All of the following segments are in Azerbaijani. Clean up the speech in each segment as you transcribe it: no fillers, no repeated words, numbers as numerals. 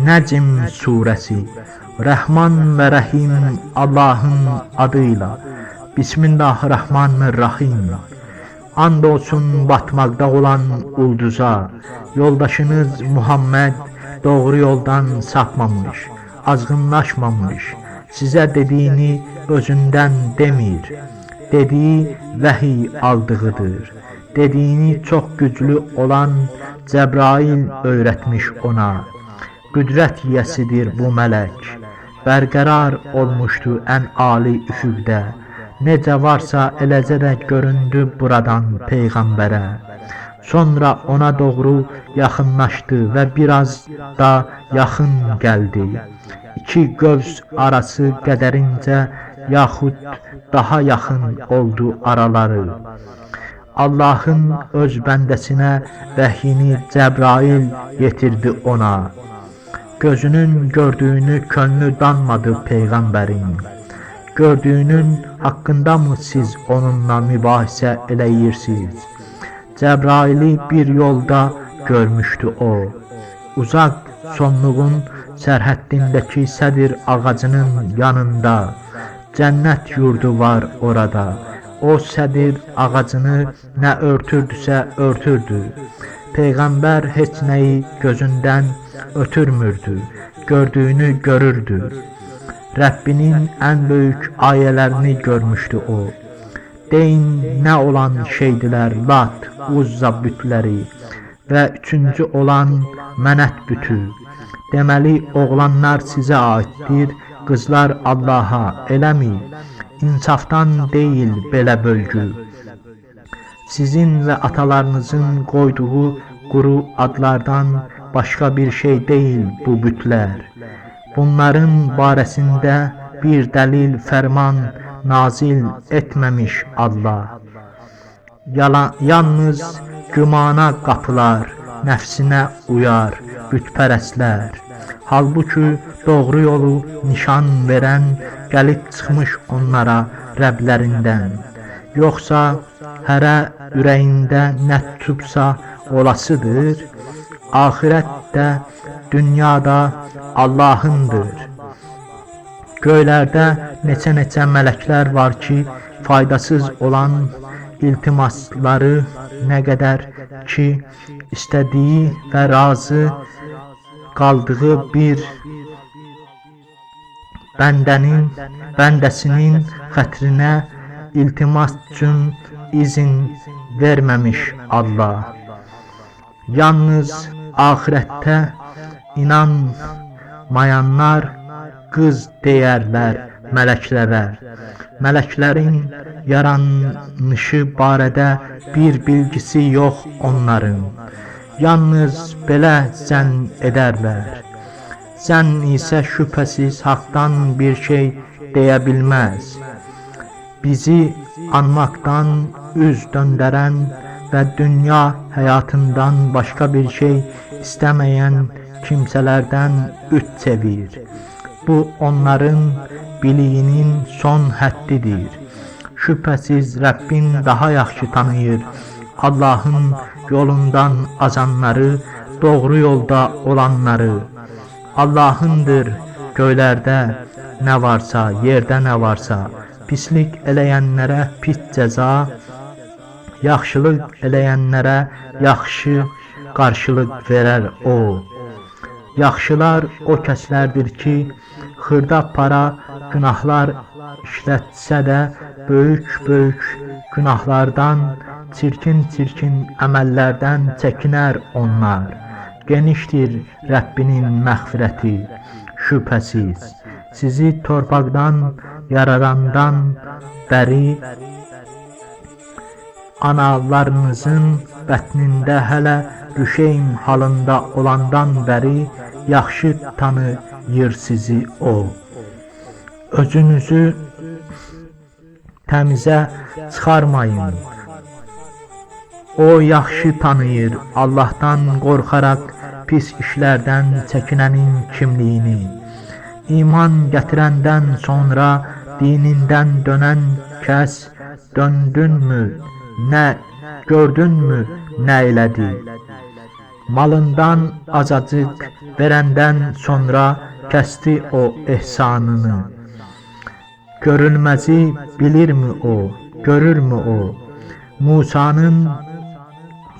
Nəcm surəsi. Rəhman və Rəhim Allahın adıyla. Bismillahirrahmanirrahim. And olsun batmaqda olan ulduza. Yoldaşınız Muhammed doğru yoldan sapmamış, azğınlaşmamış. Sizə dediyini özündən demir. Dediyi vəhiy aldığıdır. Dediyini çox güclü olan Cəbrail öyrətmiş ona. Qüdrət yiyəsidir bu mələk. Bərqərar olmuşdu ən ali üfüqdə. Necə varsa eləcə də göründü buradan peyğəmbərə. Sonra ona doğru yaxınlaşdı və biraz da yaxın gəldi. İki gövs arası qədərincə yaxud daha yaxın oldu araları. Allahın öz bəndəsinə vəhyini Cəbrail yetirdi ona. Gözünün gördüyünü könlü danmadı peyğəmbərin. Gördüyünün haqqında mı siz onunla mübahisə eləyirsiniz? Cəbraili bir yolda görmüşdü o. Uzaq sonluğun sərhəddindəki sədir ağacının yanında. Cənnət yurdu var orada. O sədir ağacını nə örtürdüsə örtürdü. Peyğəmbər heç nəyi gözündən ötürmürdü, gördüyünü görürdü. Rəbbinin ən böyük ayələrini görmüşdü o. Deyin, nə olan şeydilər Lat, Uzza bütləri və üçüncü olan Mənət bütü. Deməli, oğlanlar sizə aiddir, qızlar Allaha, eləmi? İnsafdan deyil belə bölgü. Sizin və atalarınızın qoyduğu quru adlardan başqa bir şey deyil bu bütlər. Bunların barəsində bir dəlil, fərman nazil etməmiş Allah. Yalnız gümana qapılar, nəfsinə uyar bütpərəstlər. Halbuki doğru yolu nişan verən gəlib çıxmış onlara Rəblərindən. Yoxsa hərə ürəyində nə tutubsa olasıdır. Axirət də dünyada Allahındır. Göylərdə neçə-neçə mələklər var ki, faydasız olan iltimasları nə qədər ki istədiyi və razı qaldığı bir bəndəsinin xətrinə iltimas üçün izin verməmiş Allah. Yalnız axirətdə inanmayanlar qız deyərlər mələklərə. Mələklərin yaranışı barədə bir bilgisi yox onların. Yalnız belə zənn edərlər. Zənn isə şübhəsiz haqdan bir şey deyə bilməz. Bizi anmaqdan üz döndərən və dünya həyatından başqa bir şey istəməyən kimsələrdən üç çevir. Bu onların biliyinin son həddidir. Şübhəsiz Rəbbin daha yaxşı tanıyır Allahın yolundan azanları, doğru yolda olanları. Allahındır göylərdə nə varsa, yerdə nə varsa. Pislik eləyənlərə pis cəza, yaxşılıq eləyənlərə yaxşı qarşılıq verər o. Yaxşılar o kəslərdir ki, xırda para günahlar işlətsə də böyük-böyük günahlardan, çirkin-çirkin əməllərdən çəkinər onlar. Genişdir Rəbbinin məğfirəti, şübhəsiz. Sizi torpaqdan yaradandan bəri analarınızın bətnində hələ rüşeym halında olandan bəri yaxşı tanıyır sizi o. Özünüzü təmizə çıxarmayın. O yaxşı tanıyır Allahdan qorxaraq pis işlərdən çəkinənin kimliyini. İman gətirəndən sonra dinindən dönən kəs döndünmü, nə gördünmü, nə elədi? Malından azacıq verəndən sonra kəsdi o ehsanını. Görünməzi bilirmi o, görürmü o? Musanın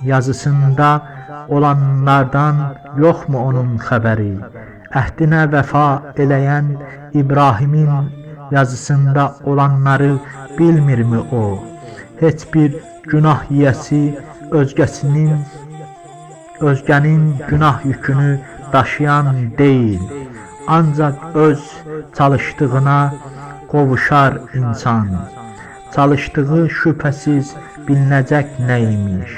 yazısında olanlardan yoxmu onun xəbəri? Əhdinə vəfa eləyən İbrahimin yazısında olanları bilmirmi o? Heç bir günah yiyəsi özgənin günah yükünü daşıyan deyil. Ancaq öz çalışdığına qovuşar insan. Çalışdığı şübhəsiz bilinəcək nə imiş.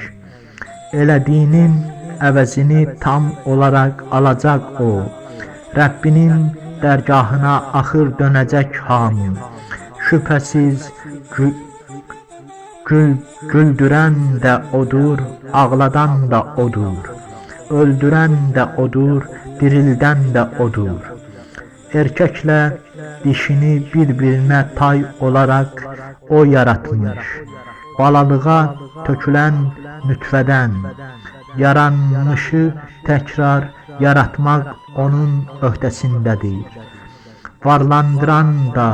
Elədiyinin əvəzini tam olaraq alacaq o. Rəbbinin dərgahına axır dönəcək hamı. Şübhəsiz güldürən də odur, ağladan da odur. Öldürən də odur, dirildən də odur. Erkəklə dişini bir-birinə tay olaraq o yaratmış. Balalığa tökülən nütfədən yaranmışı təkrar yaratmaq onun öhdəsindədir. Varlandıran da,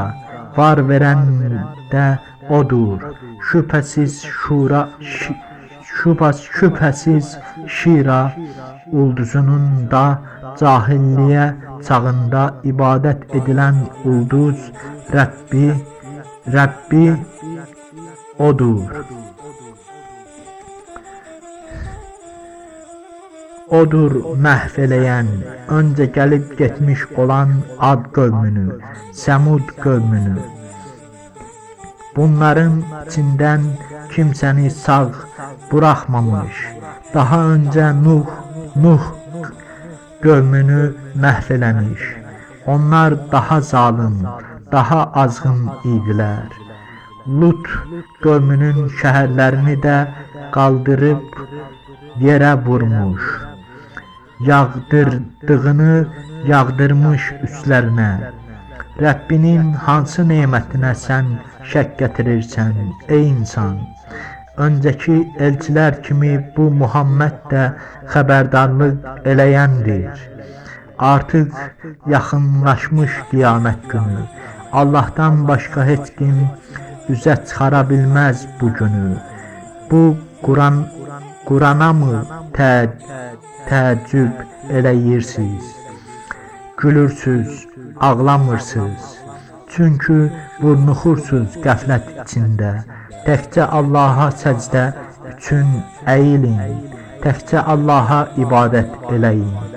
var verən də odur. Şübhəsiz Şira ulduzunun da cahilliyə çağında ibadət edilən ulduz Rəbbi odur. Odur məhv eləyən, öncə gəlib getmiş olan Ad qövmünü, Səmud qövmünü. Bunların içindən kimsəni sağ buraxmamış. Daha öncə Nuh qövmünü məhv eləmiş. Onlar daha zalım, daha azğın idilər. Lut qövmünün şəhərlərini də qaldırıb yerə vurmuş. Yağdırdığını yağdırmış üstlərinə. Rəbbinin hansı nemətinə sən şək gətirirsən, ey insan? Öncəki elçilər kimi bu Muhammed də xəbərdarlıq eləyəndir. Artıq yaxınlaşmış qiyamət günü. Allahdan başqa heç kim üzə çıxara bilməz bu günü. Bu Qurana mı təəccüb eləyirsiniz? Gülürsüz, ağlamırsınız. Çünki burnuxursuz qəflət içində. Təkcə Allaha səcdə üçün əyilin. Təkcə Allaha ibadət eləyin.